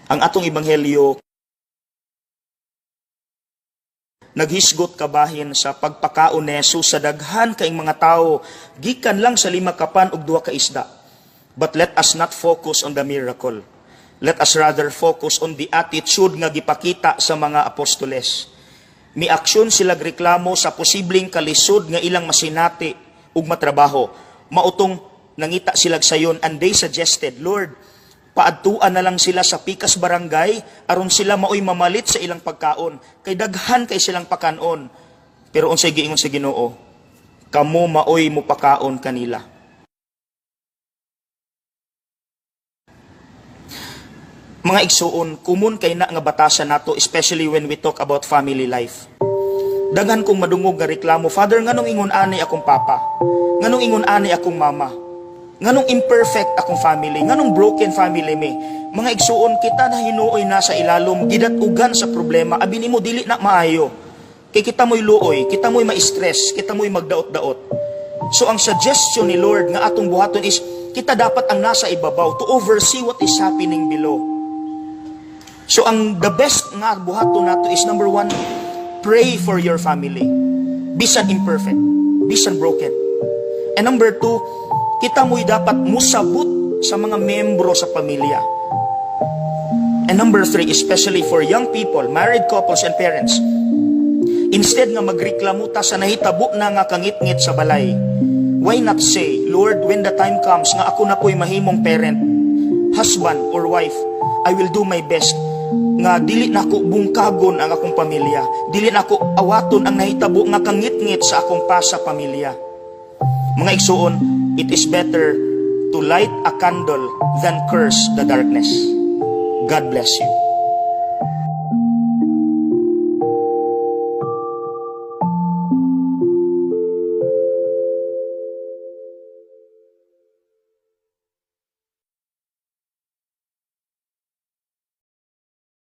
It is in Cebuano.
Ang atong ebanghelyo naghisgot kabahin sa pagpakaon ni Jesus sa daghan kaing mga tawo gikan lang sa lima ka pan ug duha ka isda. But let us not focus on the miracle. Let us rather focus on the attitude nga gipakita sa mga apostoles. Miaksyon sila, reklamo sa posibleng kalisod nga ilang masinati ug matrabaho. Mao tong nangita sila sayon and they suggested, "Lord, paadtuan na lang sila sa pikas barangay aron sila maoy mamalit sa ilang pagkaon kay daghan kay silang pakanon." Pero unsay giingon sa Ginoo? "Kamo maoy mupakaon kanila." Mga igsuon, common kay na nga batasan nato, especially when we talk about family life. Daghan kong madungog nga reklamo, "Father, nganong ingon ani akong papa? Nganong ingon ani akong mama? Nganong imperfect akong family? Nganong broken family mi?" Mga igsuon, kita na hinuoy nasa ilalom, gidatugan sa problema, abi nimo dili na maayo. Kay kita mo'y luoy, kita mo'y ma-stress, kita mo'y magdaot-daot. So ang suggestion ni Lord nga atong buhaton is, kita dapat ang nasa ibabaw to oversee what is happening below. So ang the best nga buhaton nato is, number one, pray for your family. Bisan imperfect, bisan broken. And number two, kita mo'y dapat musabot sa mga membro sa pamilya. And number three, especially for young people, married couples and parents, instead nga magreklamo ta sa nahitabo na nga kangitngit sa balay, why not say, "Lord, when the time comes nga ako na po'y mahimong parent, husband or wife, I will do my best nga dili nako bungkagon ang akong pamilya. Dili nako awaton ang nahitabo nga kangitngit sa akong past sa pamilya." Mga igsuon, it is better to light a candle than curse the darkness. God bless you.